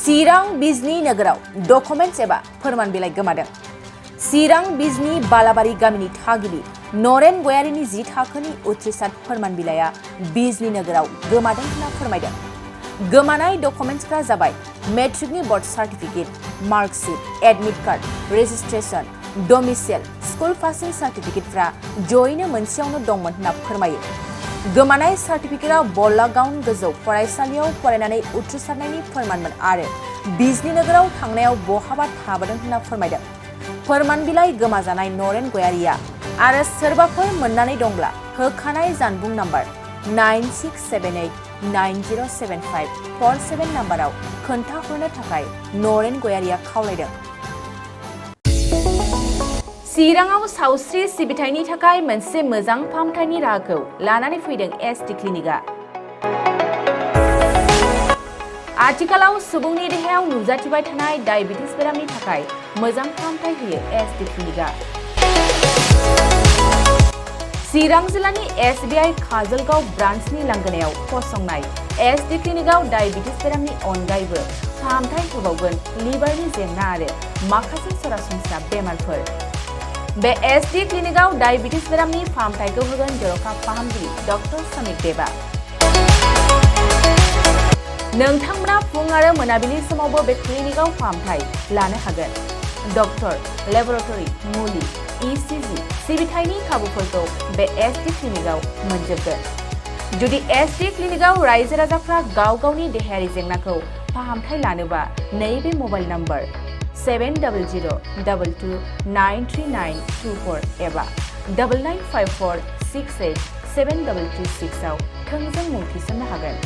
चिरां बिजनी नोगोराव डकुमेन्ट्स एबा फोरमान बिलाइ गोमादों। चिरां बिजनी बालाबारि गामिनि थागिबि नरेन गयारीनि 10 थाखोनि उथ्रिसार फोरमान बिलाइया बिजनी नोगोराव गोमादों होनना फोरमायदों। गोमानाय डकुमेन्ट्सफ्रा जाबाय मेट्रिकनि birth certificate, marksheet, admit card, registration, domicile, school passing सार्टिफिकेटफ्रा जयैनो मोनसेयावनो दंमोन होनना फोरमायो। गोमानाय सार्टिफिकेटआ बल्लागाउन गोजौ फरायसालियाव फरायनानै उथ्रिसारनायनि फोरमानमोन आरो बिजनी नोगोराव थांनायाव बहाबा थाबोदों होनना फोरमायदों। फोरमान बिलाइ गोमाजानाय नरेन गयारीया आरो सोरबाफोर मोननानै दंब्ला होखानाय जानबुं नाम्बार 9678907547 नाम्बाराव खोन्थाहरनो थाखाय नरेन गयारीया खावलायदों। चिराङाव सावस्रि सिबिथायनि थाखाय मोनसे मोजां फाहामथायनि राहाखौ लानानै फैदों एसडि क्लिनिकआ। आथिखालाव सुबुंनि देहायाव नुजाथिबाय थानाय डायबिटिस बेरामनि थाखाय मोजां फाहामथाय होयो एसडि क्लिनिकआ। चिरां जिल्लानि एसबिआइ काजलगाव ब्रान्चनि लांगोनायाव फसंनाय एसडि क्लिनिकआव डायबिटिस बेरामनि अनगायैबो फाहामथाय होबावगोन लिभारनि जेंना आरो माखासे सरासनस्रा बेमारफोर। बे एसडि क्लिनिकआव डायबिटिस बेरामनि फाहामथायखौ होगोन जर'खा फाहामगिरि डक्टर समिक देबा। नोंथांमोना फुं आरो मोनाबिलि समावबो बे क्लिनिकआव फाहामथाय लानो हागोन। डक्टर, लेबरेटरि, मुलि, इसिजि सिबिथायनि खाबुफोरखौ बे एसडि क्लिनिकआव मोनजोबगोन। जुदि एसडि क्लिनिकआव रायजो राजाफ्रा गाव गावनि देहायारि जेंनाखौ फाहामथाय लानोबा नैबे मबाइल नम्बर 7002293924 एबा 9954687226 आव थोंजों मुं थिसननो हागोन।